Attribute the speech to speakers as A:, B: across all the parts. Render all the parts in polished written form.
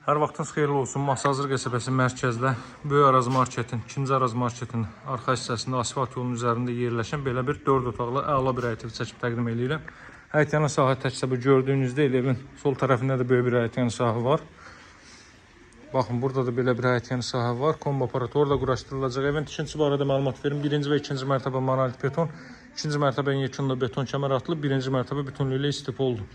A: Hər vaxtınız xeyirli olsun. Masazır qəsəbəsi mərkəzdə Böyük Araz Marketin, 2-ci Araz Marketin arxa hissəsində asfalt yolunun üzərində yerləşən belə bir 4 otaqlı əla bir həyət evi çəkib təqdim eləyirəm. Həyətyanı sahə təkcə bu gördüyünüz deyil, evin sol tərəfində də böyük bir həyətyanı sahə var. Baxın, burada da belə bir həyətyanı sahə var. Kombo aparatı orada quraşdırılacaq. Evin tikintisi barədə məlumat verim. Birinci və ikinci mərtəbə monolit beton, ikinci mərtəbənin yekununda beton kəmər atılıb, birinci mərtəbə bütünlüklə istipoldur.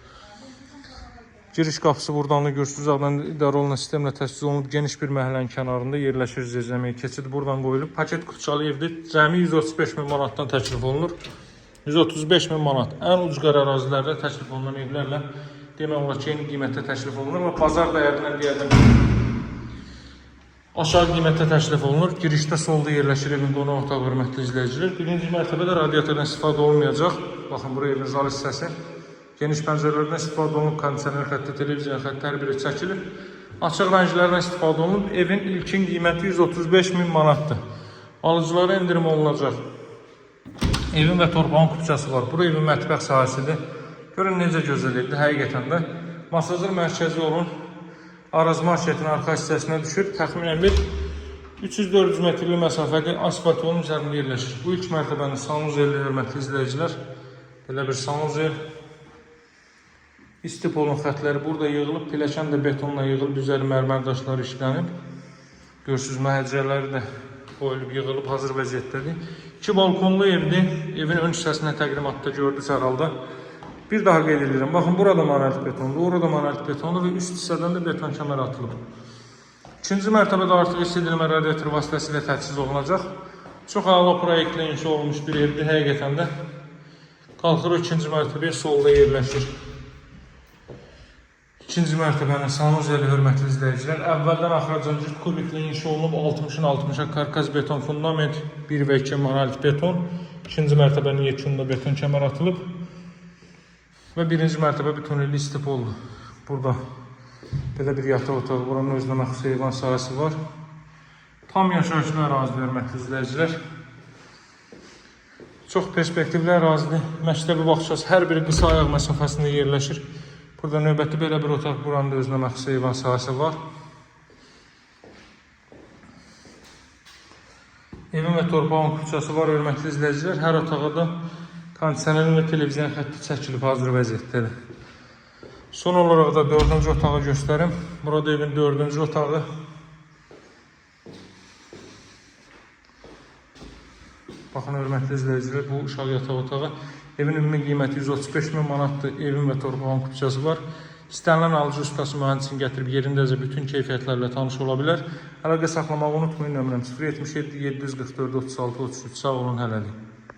A: Giriş qapısı buradan da görürsünüz, uzaqdan idarə olunan sistemlə təchiz olunub, geniş bir məhəllənin kənarında yerləşir zirzəmiyə keçid buradan qoyulub. Paket kupçalı evdir. Cəmi 135 min manatdan təklif olunur. 135 min manat ən ucqar ərazilərdə təklif olunan evlərlə demək olar ki, eyni qiymətdə təklif olunur və bazar dəyərindən deyərdim aşağı qiymətdə təklif olunur. Girişdə solda yerləşir evin qonaq otağı, hörmətli izləyicilər. Birinci mərtəbədə radiatordan istifadə olmayacaq. Baxın, bura evin zal hissəsi. Geniş pəncərələrdən istifadə olunub, kondisioner xətti, televiziya xətti hər biri çəkilib. Açıq rənglərdən istifadə olunub. Evin ilkin qiyməti 135 min manatdır. Alıcılara endirim olunacaq. Evin və torpağın kupçası var. Bura evin mətbəx sahəsidir. Görün necə gözəl evdir həqiqətən də. Masazır mərkəzi olun. Araz Marketin arxa hissəsinə düşür. Təxminən bir 300-400 metrlik məsafədə asfalt yolun üzərində yerləşir. Bu ilk mərtəbənin sanuzelli, hörmətli izləyicilər. Belə bir sanuzel. İstipolun xətləri burada yığılıb, pilləkən də betonla yığılıb, üzəri mərmər daşları işlənib. Görürsünüz, məhəccərləri də qoyulub, yığılıb, hazır vəziyyətdədir. İki balkonlu evdir. Evin ön hissəsində təqdimatda gördünüz hər halda. Bir daha qeyd edirəm. Baxın, burada monolit betondur, orada monolit betondur və üst hissədən də beton kəmər atılıb. İkinci mərtəbədə artıq isti edilmə radiator vasitəsilə təchiz olunacaq. Çox əla proyektlə inşa olunmuş bir evdir həqiqətən də. Qalxır o ikinci mərtəbəyə, solda yerləşir. İkinci mərtəbənin sanuzeli, hörmətli izləyicilər. Əvvəldən axıracan cüt kubiklə inşa olunub, 60-ın 60-a karkaz beton fundament, 1 və 2 monolit beton. İkinci mərtəbənin yekununda beton kəmər atılıb. Və birinci mərtəbə bütünlüklə istipoldur. Burada belə bir yataq otağı, buranın özünə məxsus eyvan sahəsi var. Tam yaşayışlı ərazidir, hörmətli izləyicilər. Çox perspektivli ərazidir. Məktəbi, bağçası hər biri qısa ayaq məsafəsində yerləşir. Burada növbəti belə bir otaq, buranın da özünə məxsus eyvan sahəsi var. Evin və torpağın kupçası var, hörmətli izləyicilər. Hər otağa da kondisionerin və televiziyon xətti çəkilib, hazır vəziyyətdədir. Son olaraq da dördüncü otağı göstərim. Burada evin dördüncü otağı. Baxın, hörmətli izləyicilər, bu uşaq yataq otağı. Evin ümumi qiyməti 135 min manatdır. Evin və torpağın kupçası var. İstənilən alıcı ustası mühəndisin gətirib yerindəcə bütün keyfiyyətlərlə tanış ola bilər. Əlaqə saxlamağı unutmayın. Nömrəm 077 744 36 33. Sağ olun hələlik.